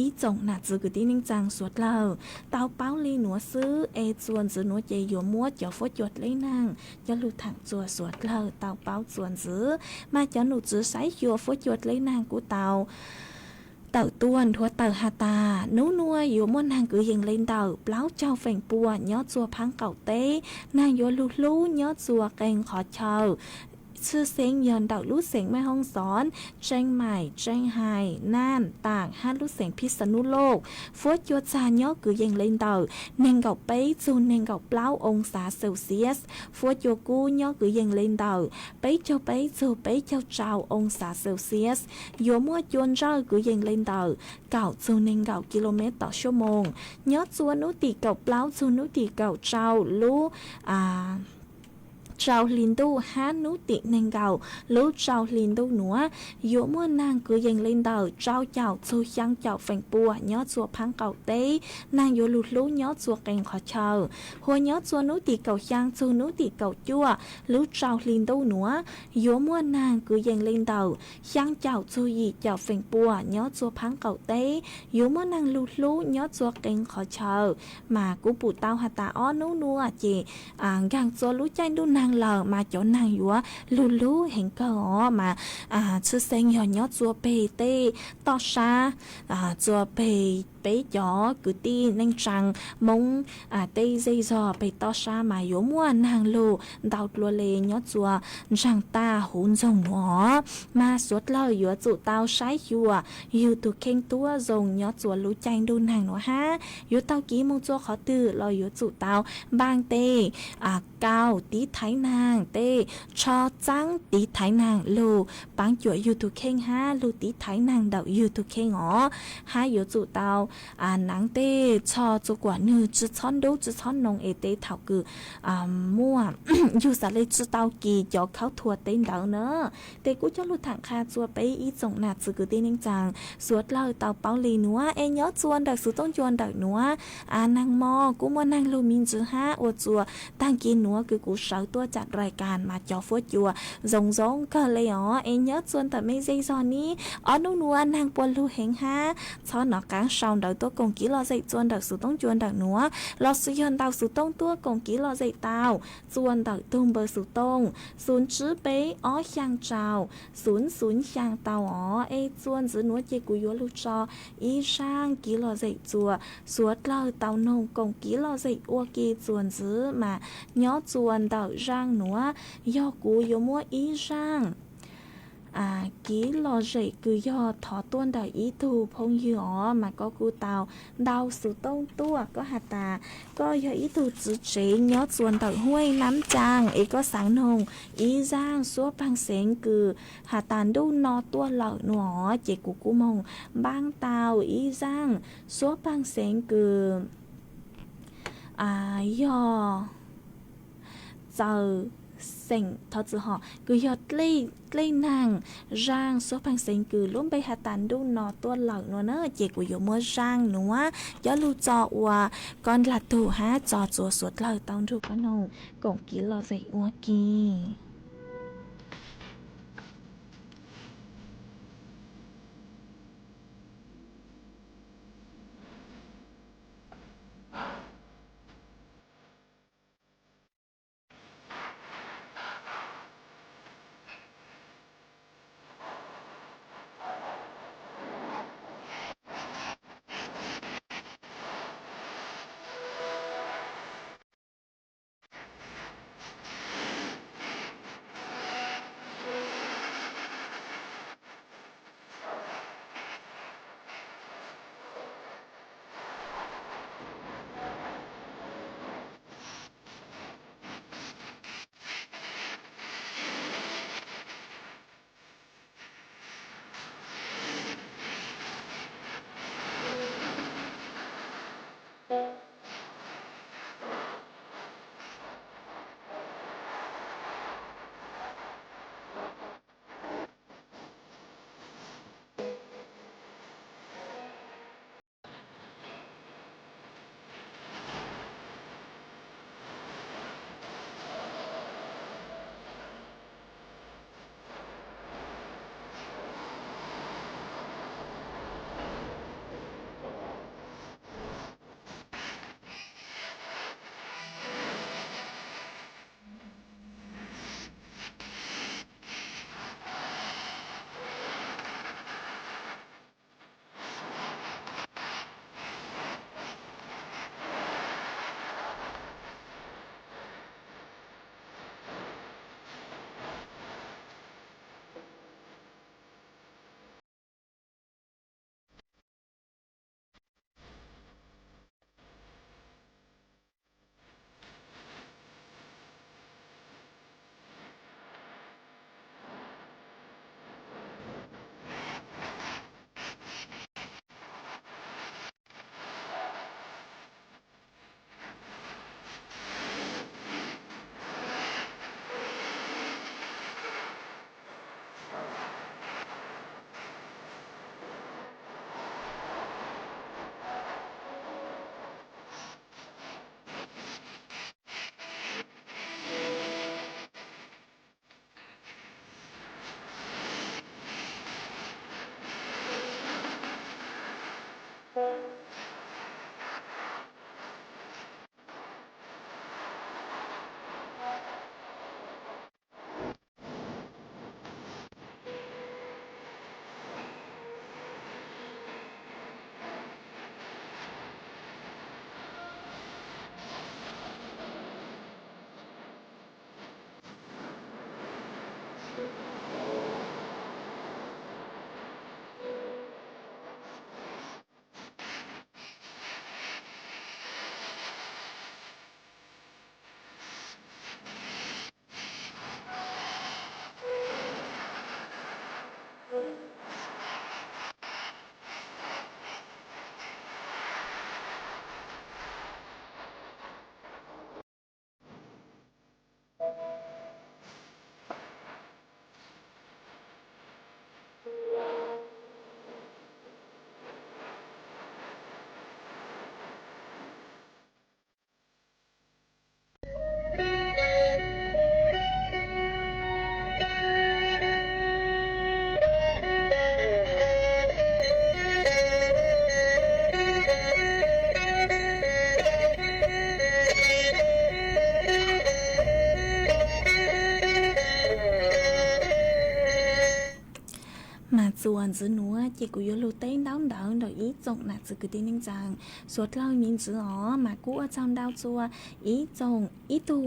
ib tsoom nam txwv kwv tij neej tsaa suav dlawg tau paub le nuav xwb. Es txuas ntxiv nuav ces yuav muab cov fuab cua dleb naag coj lug thaam txua suav dlawg tau paub txuas ntxiv. Mas cov num txwv saib xyuas fuab cua dleb naag kuj tau tawm tuaj nthuav tawm has tas nub nuav yuav muaj naag kwv yees le ntawm plaub caug feem pua nyob txua phaab qaum teb. Naag yuav lug hlub nyob txua qee qhov chaw, tshwj xeeb yog ntawm lub xeev Maj Hoob Xov, Tseej Maim, Tseej Hais, Naaj, Taam hab lub xeev Phij Xa Nub Loj. Fuab cua txag nyob kwv yees le ntawm neeg nkaum peb txug neeg nkaum plaub oo xav Celsius. Fuab cua kub nyob kwv yees le ntawm peb caug peb txug peb caug rau oo xav Celsius. Yuav muaj cua ntsawj kwv yees le ntawm kaum txug neeg nkaum kis lus mev tom suab moos nyob txua nub tim kaum plaub txug nub tim kaum rau lub rau hli ntuj hab nub tim neeg nkaum lub rau hli ntuj nuav. Yuav muaj naag kwv yees le ntawm rau caum txug xyaa caum feem pua nyob txua phaab qaum teb. Naag yuav lug hlub nyob txua qee qhov chaw, huv nyob txua nub tim kaum xyaa txug nub tim kaum cuaj lub rau hli ntuj nuav. Yuav muaj naag kwv yees le ntawm xyaa caum txug yim caum feem pua nyob txua phaab qaum teb. Yuav muaj naag lug hlub nyob txua qee qhov chaw. Mas kuv pum tau has tas ob nub nuav ces nkaag txua lub caij ntuj naag lawm mas cov naag yuav lug lub heev kawg os. Mas tshwj xeeb yog nyob txua peg tej toj sab, txua peg peb cov kwv tij neej tsaa Moob tej zej zog peg toj sab mas yuav muaj naag lug ntau dlua le nyob txua ntsaag taj huv ntxoog nuav. Mas suav dlawg yuav tsum tau saib xyuas yug tug kheej tuab zoo nyob txua lub caij ntuj naag nuav hab yuav tau kiv moog txua qhov twg los yuav tsum tau npaaj tej kaus tiv thaiv naag, tej tsho txaab tiv thaiv naag lug paab cuam yug tug kheej hab lug tiv thaiv naag ntawm yug tug kheej os. Hab yuav tsum tau naav tej tsho txua kuam nwg tsi txhob ntub tsi txhob noog es tej thaum kws muaj yug xaav le tsi tau kis cov khaub thuas teb ntawd na. Tes kuj coj lug thaam qha txua peb ib tsoom nam txwv kwv tij neej tsaa suav dlawg tau paub le nuav es nyob txua ntawm xuv tooj cua ntawm nuav naag mog kuj muaj naag lug me ntsis hab ua txua taag kis nuav kws kuv sawv tuaj caam rais kas mas cov fuab cua zoo zoo kawg le os. Es nyob txua ntawm mej zej zog nib ob nub nuav naag puas lug heev hab txhob nov qaab sau ntawv tuaj koom kiv lom zem txua ntawm xuv tooj cua ntawm nuav lossis yog ntau xuv tooj tuaj koom kiv lom zem tau txua ntawm tug npawb xuv tooj xum tsib peb ob xyaa rau xum xum xyaa tau os. Es txua ntxiv nuav ces kuv yuav lug tso ib zaaj kiv lom zem txua suav dlawg tau noog koom kiv lom zem ua ke txua ntxiv mas nyob txua ntawm zaaj nuav yog kuv yuav muab ib zaaj kiv lom zem kws yog thov tuaj ntawm ib tug phooj ywg os mas koj kuj tau ntau xuv tooj tuaj. Koj has tas koj yog ib tug txiv tsev nyob txua ntawm Huaj Nab Caa es koj xaav noog ib zaaj suab paag xeev kws has tas ntuj no tuaj lawm nuav ces kuv kuj moog npaab tau ib zaaj suab paag xeev kws yog txawm xeem thov txwm hom kws yog dlej naag zaaj suab paag xeev kws lub npe has tas ntuj no tuaj lawm nuav na ces kuv yuav muab zaaj nuav coj lug tso ua koj ndlag tug hab tso txua suav dlawg tau nrug koj noog koom kiv lom zem ua ke. Mas txuas ntxiv nuav ces kuv yuav lug teb ntaub ntawv ntawm ib tsoom nam txwv kwv tij neej tsaa suav dlawg me ntsis os, mas kuj ua tsaug ntau txuas ib tsoom ib tug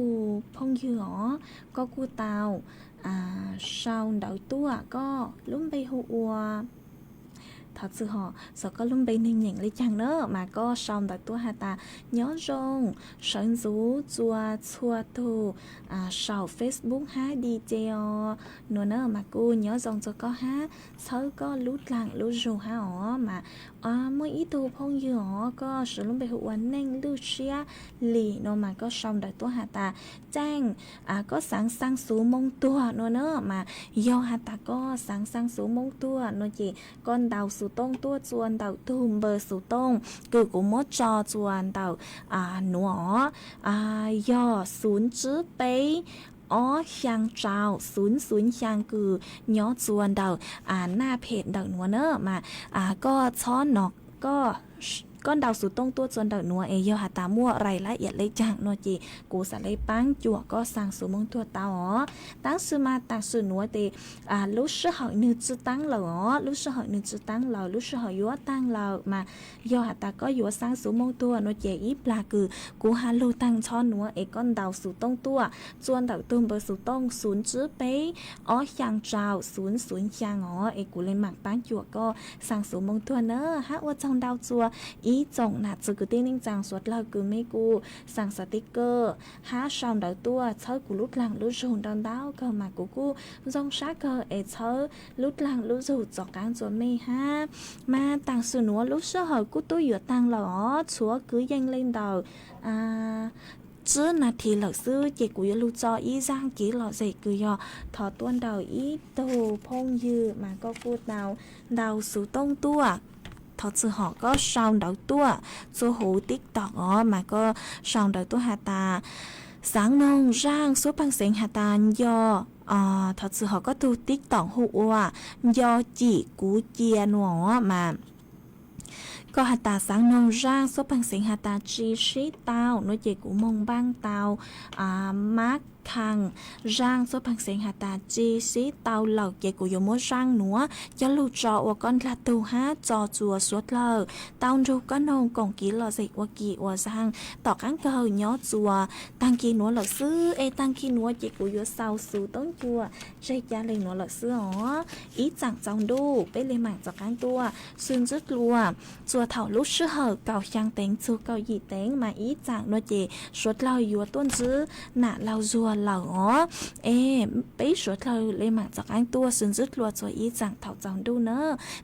phooj ywg os, koj kuj tau sau ntawv tuaj, koj lub npe hu ua, thov txwm hom xyov koj lub npe neeg nyeem le caag na, mas koj sau ntawv tuaj has tas nyob zoo, sawv ntxuv txuas txhua tug saum Facebook hab di ce os nuav na, mas kuj nyob zoo txuas koj hab txhawb koj lub dlaag lub zug hab os. Mas muaj ib tug phooj ywg os, koj sau lub npe hu ua Neej Lwj Siab Lis nuav, mas koj sau ntawv tuaj has tas caaj koj xaav xaa xuv moo tuag nuav na, mas yog has tas koj xaav xaa xuv moo tuag nuav ces koj ntaus xuv tooj tuaj txuas ntawm tug npawb xuv tooj kws kuv muab tso txuas ntawm nuav os, yog xuv tsib peb ob xyaa rau xuv xuv xyaa kws nyob txuas ntawm naj phem ntawm nuav na, mas koj txhob no, koj ntaus xuv tooj tuaj txuas ntawm nuav es yog has tas muaj rais lab iam le caag nuav ces kuv xaav le paab cuam koj xaa xuv moo tuag tau os. Tab sis mas tam sim nuav tes lub sij hawm nwg tsi taab lawm os, lub sij hawm nwg tsi taab lawm, lub sij hawm yuav taag lawm, mas yog has tas koj yuav xaa xuv moo tuag nuav ces ib plag kws kuv has lug taag txhob nuav es koj ntaus xuv tooj tuaj txuas ntawm tug npawb xuv tooj xuv tsib peb ob xyaa rau xuv xuv xyaa os, es kuv le maam paab cuam koj xaa xuv moo tuag na. Hab ua tsaug ntau txuas ib tsoom nam txwv kwv tij neej tsaa suav dlawg kws mej kuj xaa xav tiv kawm hab sau ntawv tuaj txhawb kuv lub dlaag lub zug ntau ntau kawg, mas kuv kuj zoo sab kawg es txhawb lub dlaag lub zug txaus qaab txuas mej hab. Mas tam sim nuav lub sij hawm kuj tub yuav taag lawm os, tshuav kwv yees le ntawm tsib nas this lawm xwb ces kuv yuav lug tso ib zaaj kev lom zem kws yog thov tuaj ntawm ib tug phooj ywg, mas koj kuj tau ntaus xuv tooj tuaj, thov txwm hom koj sau ntawv tuaj txuas huv TikTok os, mas koj sau ntawv tuaj has tas xaav noog zaaj xuab paag xeev has tas nco, thov txwm hom koj tug TikTok hu ua nco cim kuv cia nuav os, mas koj has tas xaav noog zaaj xuab paag xeev has tas tsi sib tau nuav ces kuv moog npaaj tau mab khaas zaaj xuab paag xeev has tas tsi sib tau lawm ces kuv yuav muab zaaj nuav coj lug tso ua koj ndlag tug hab tso txuas suav dlawg tau nrug koj noog koom kev lom zem ua ke ua zaaj. Tom qaab kawg nyob txuas taag kis nuav lawm xwb es taag kis nuav ces kuv yuav xaa xuv tooj tuaj tseg ca le nuav lawm xwb os. Ib tsaam tsaus ntuj peb le maam txaus qaab tuaj xwb ntsib dlua txuas thaum lub sij hawm kaum xyaa teev txug kaum yim teev, mas ib tsaam nuav ces suav dlawg yuav tuaj ntsib nam laug zuag lawm os. Es peb suav dlawg le maam txaus qaab tuaj xwb ntsib dlua txuas ib tsaam thaum tsaus ntuj na.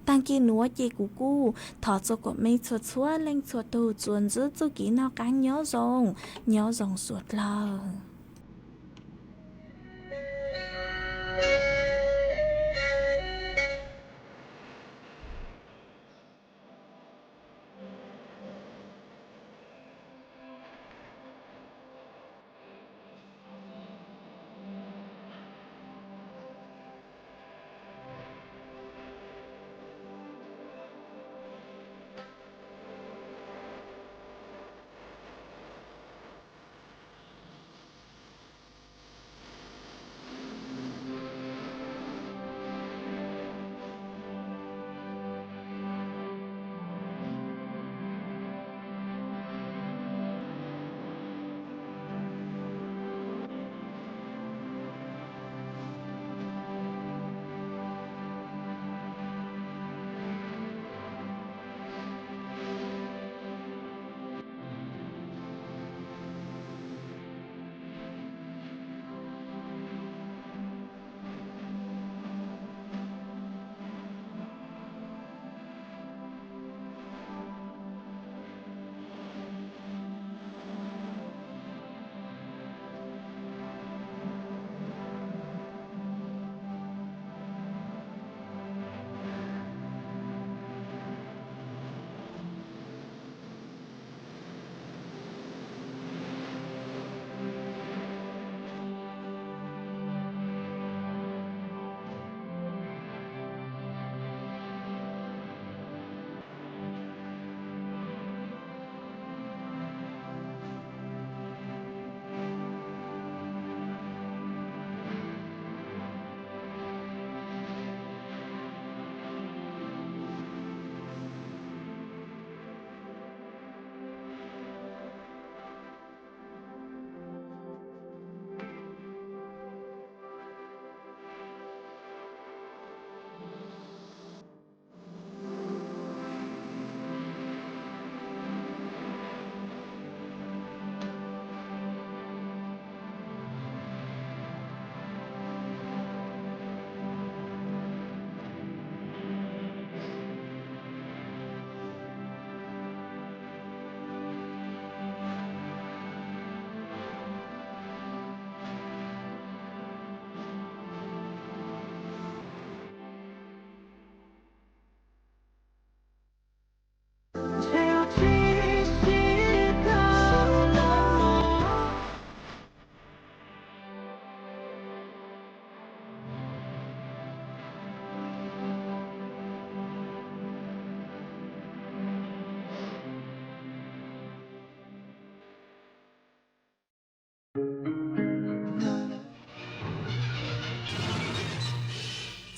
Taag kis nuav ces kuv kuj thov txua kuas mej txhua txhua leej txhua tug txuas ntsib txuj kev noj qaab nyob zoo, nyob zoo suav dlawg.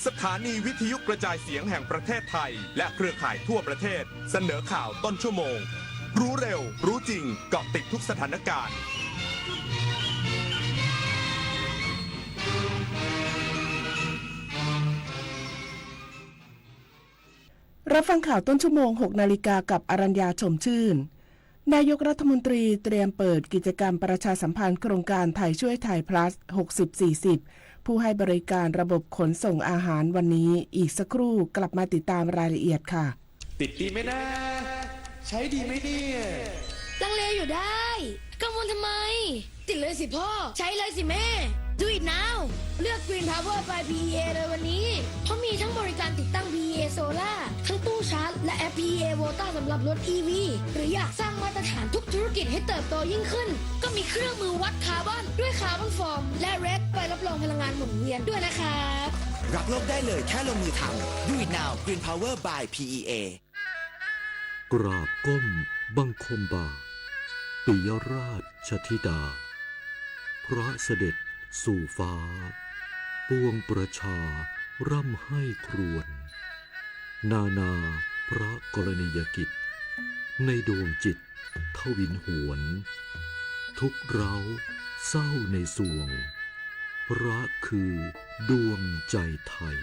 สถานีวิทยุกระจายเสียงแห่งประเทศไทย และเครือข่ายทั่วประเทศ เสนอข่าวต้นชั่วโมง รู้เร็ว รู้จริง เกาะติดทุกสถานการณ์ รับฟังข่าวต้นชั่วโมง หกนาฬิกา กับอรัญญา ชมชื่น นายกรัฐมนตรีเตรียมเปิดกิจกรรมประชาสัมพันธ์โครงการไทยช่วยไทย plus หกสิบสี่สิบ ผู้ให้บริการระบบขนส่งอาหารวันนี้ อีกสักครู่กลับมาติดตามรายละเอียดค่ะ ติดดีไหมนะ ใช้ดีไหมเนี่ย ลังเลอยู่ได้ กังวลทำไม ติดเลยสิพ่อ ใช้เลยสิแม่ Do it now เลือก Green Power by พีอีเอ เลยวันนี้ เพราะมีทั้งบริการติดตั้ง พีอีเอ Solar ทั้งตู้ชาร์จ และแอป พีอีเอ Volta สำหรับรถ อีวี หรืออยากสร้างมาตรฐานทุกธุรกิจให้เติบโตยิ่งขึ้น ก็มีเครื่องมือวัดคาร์บอนด้วย Carbon Form และ เรค ใบรับรองพลังงานหมุนเวียนด้วยนะครับ รักโลกได้เลยแค่ลงมือทำ Do it now Green Power by พีอีเอ กราบก้มบังคมบาท ปิยราชธิดา พระเสด็จสู่ฟ้า ปวงประชาร่ำไห้ครวญ นานาพระกรณียกิจ ในดวงจิตทวินหวน ทุกข์ร้าวเศร้าในสวง พระคือดวงใจไทย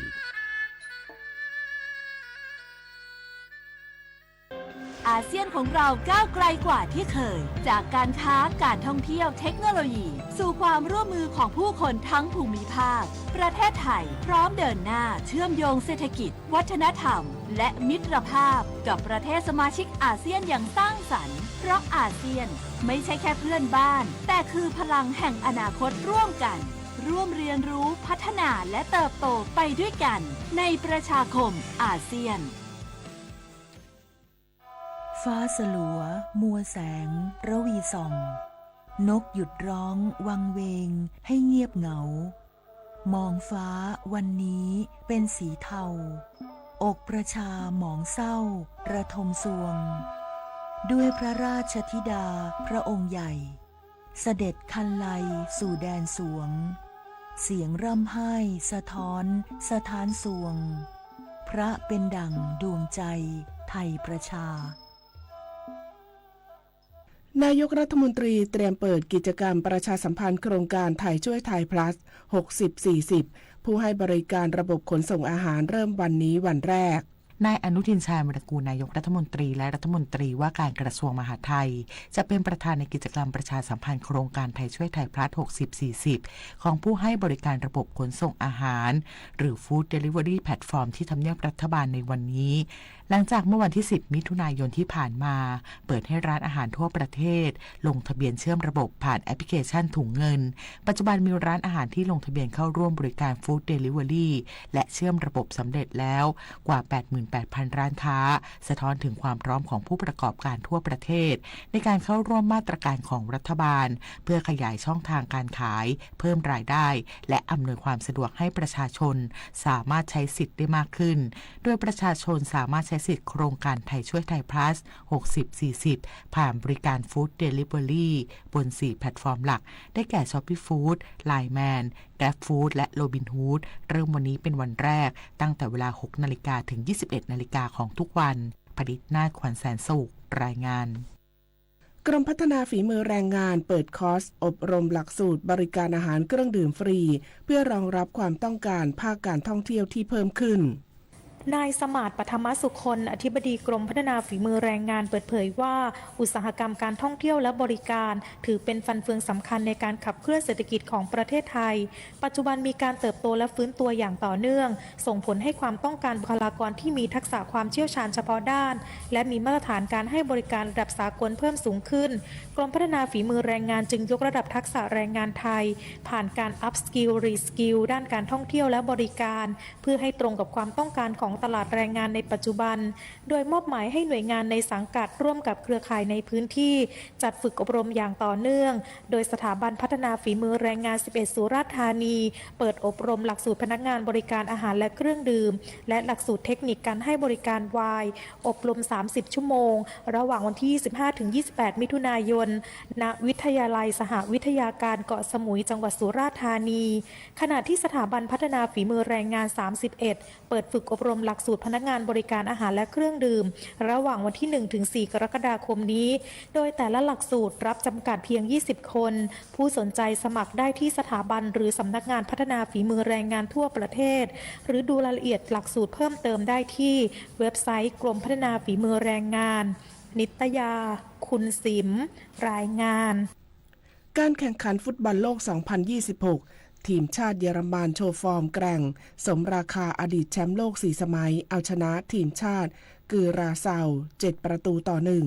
อาเซียนของเราก้าวไกลกว่าที่เคย จากการค้า การท่องเที่ยว เทคโนโลยี สู่ความร่วมมือของผู้คนทั้งภูมิภาค ประเทศไทยพร้อมเดินหน้าเชื่อมโยงเศรษฐกิจ วัฒนธรรม และมิตรภาพกับประเทศสมาชิกอาเซียนอย่างสร้างสรรค์ เพราะอาเซียนไม่ใช่แค่เพื่อนบ้าน แต่คือพลังแห่งอนาคตร่วมกัน ร่วมเรียนรู้ พัฒนา และเติบโตไปด้วยกัน ในประชาคมอาเซียน ฟ้าสลัว มัวแสง ระวีส่อง นกหยุดร้อง วังเวง ให้เงียบเหงา มองฟ้าวันนี้เป็นสีเทา อกประชาหมองเศร้า ระทมซวง ด้วยพระราชธิดาพระองค์ใหญ่ เสด็จคันไลสู่แดนสวง เสียงร่ำไห้สะท้อนสถานซวง พระเป็นดั่งดวงใจไทยประชา นายกรัฐมนตรีเตรียมเปิดกิจกรรมประชาสัมพันธ์โครงการไทยช่วยไทย plus หกสิบสี่สิบ ผู้ให้บริการระบบขนส่งอาหารเริ่มวันนี้วันแรก นายอนุทิน ชาญวีรกูร นายกรัฐมนตรี และรัฐมนตรีว่าการกระทรวงมหาดไทย จะเป็นประธานในกิจกรรมประชาสัมพันธ์โครงการไทยช่วยไทย plus หกสิบสี่สิบ ของผู้ให้บริการระบบขนส่งอาหาร หรือ Food Delivery Platform ที่ทำเนียบรัฐบาลในวันนี้ หลังจากเมื่อวันที่ สิบ มิถุนายนที่ผ่านมา เปิดให้ร้านอาหารทั่วประเทศ ลงทะเบียนเชื่อมระบบผ่านแอปพลิเคชันถุงเงิน ปัจจุบันมีร้านอาหารที่ลงทะเบียนเข้าร่วมบริการ Food Delivery และเชื่อมระบบสำเร็จแล้วกว่า แปดหมื่นแปดพัน ร้านค้า สะท้อนถึงความพร้อมของผู้ประกอบการทั่วประเทศ ในการเข้าร่วมมาตรการของรัฐบาล เพื่อขยายช่องทางการขาย เพิ่มรายได้ และอำนวยความสะดวกให้ประชาชน สามารถใช้สิทธิ์ได้มากขึ้น โดยประชาชนสามารถใช้สิทธิ์โครงการไทยช่วยไทย plus หกสิบสี่สิบ ผ่านบริการ Food Delivery บน สี่ แพลตฟอร์มหลัก ได้แก่ Shopee Food Line Man Grab Food และ Robinhood เริ่มวันนี้เป็นวันแรก ตั้งแต่เวลา หกนาฬิกา ถึง ยี่สิบเอ็ดนาฬิกาของทุกวัน ผลิตนาถ ขวัญแสนสุข รายงาน กรมพัฒนาฝีมือแรงงานเปิดคอร์สอบรมหลักสูตรบริการอาหารเครื่องดื่มฟรี เพื่อรองรับความต้องการภาคการท่องเที่ยวที่เพิ่มขึ้น นายสมาร์ท ปัทมสุคน อธิบดีกรมพัฒนาฝีมือแรงงานเปิดเผยว่า อุตสาหกรรมการท่องเที่ยวและบริการ ถือเป็นฟันเฟืองสำคัญในการขับเคลื่อนเศรษฐกิจของประเทศไทย ปัจจุบันมีการเติบโตและฟื้นตัวอย่างต่อเนื่อง ส่งผลให้ความต้องการบุคลากรที่มีทักษะความเชี่ยวชาญเฉพาะด้าน และมีมาตรฐานการให้บริการระดับสากลเพิ่มสูงขึ้น กรมพัฒนาฝีมือแรงงานจึงยกระดับทักษะแรงงานไทย ผ่านการ upskill reskill ด้านการท่องเที่ยวและบริการ เพื่อให้ตรงกับความต้องการของ ของตลาดแรงงานในปัจจุบัน โดยมอบหมายให้หน่วยงานในสังกัดร่วมกับเครือข่ายในพื้นที่จัดฝึกอบรมอย่างต่อเนื่อง โดยสถาบันพัฒนาฝีมือแรงงานสิบเอ็ดสุราษฎร์ธานี เปิดอบรมหลักสูตรพนักงานบริการอาหารและเครื่องดื่ม และหลักสูตรเทคนิคการให้บริการไวน์ อบรมสามสิบชั่วโมง ระหว่างวันที่ยี่สิบห้าถึงยี่สิบแปดมิถุนายน ณ วิทยาลัยสหวิทยาการเกาะสมุย จังหวัดสุราษฎร์ธานี ขณะที่สถาบันพัฒนาฝีมือแรงงานสามสิบเอ็ด เปิดฝึกอบรมหลักสูตรพนักงานบริการอาหารและเครื่องดื่ม ระหว่างวันที่หนึ่งถึงสี่กรกฎาคมนี้ โดยแต่ละหลักสูตรรับจำกัดเพียงยี่สิบคน ผู้สนใจสมัครได้ที่สถาบันหรือสำนักงานพัฒนาฝีมือแรงงานทั่วประเทศ หรือดูรายละเอียดหลักสูตรเพิ่มเติมได้ที่เว็บไซต์กรมพัฒนาฝีมือแรงงาน นิตยา คุณสิม รายงาน การแข่งขันฟุตบอลโลก สองพันยี่สิบหก ทีมชาติเยอรมันโชว์ฟอร์มแกร่ง สมราคาอดีตแชมป์โลกสี่สมัย เอาชนะทีมชาติกิวราเซา เจ็ดประตูต่อหนึ่ง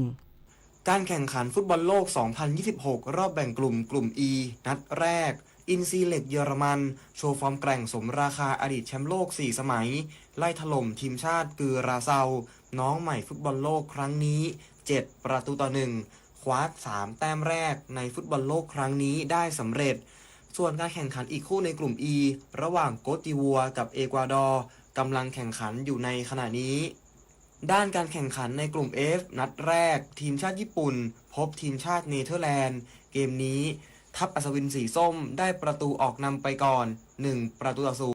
การแข่งขันฟุตบอลโลก สองพันยี่สิบหก รอบแบ่งกลุ่ม กลุ่ม E นัดแรก อินซีเหล็กเยอรมัน โชว์ฟอร์มแกร่งสมราคาอดีตแชมป์โลกสี่สมัย ไล่ถล่มทีมชาติกิวราเซา น้องใหม่ฟุตบอลโลกครั้งนี้ เจ็ดประตูต่อหนึ่ง คว้าสามแต้มแรกในฟุตบอลโลกครั้งนี้ได้สำเร็จ ส่วนการแข่งขันอีกคู่ในกลุ่ม E ระหว่างโกตดิวัวกับเอกวาดอร์ กำลังแข่งขันอยู่ในขณะนี้ ด้านการแข่งขันในกลุ่ม F นัดแรก ทีมชาติญี่ปุ่น พบทีมชาติเนเธอร์แลนด์ เกมนี้ ทัพอัศวินสีส้มได้ประตูออกนำไปก่อน หนึ่งประตูต่อศูนย์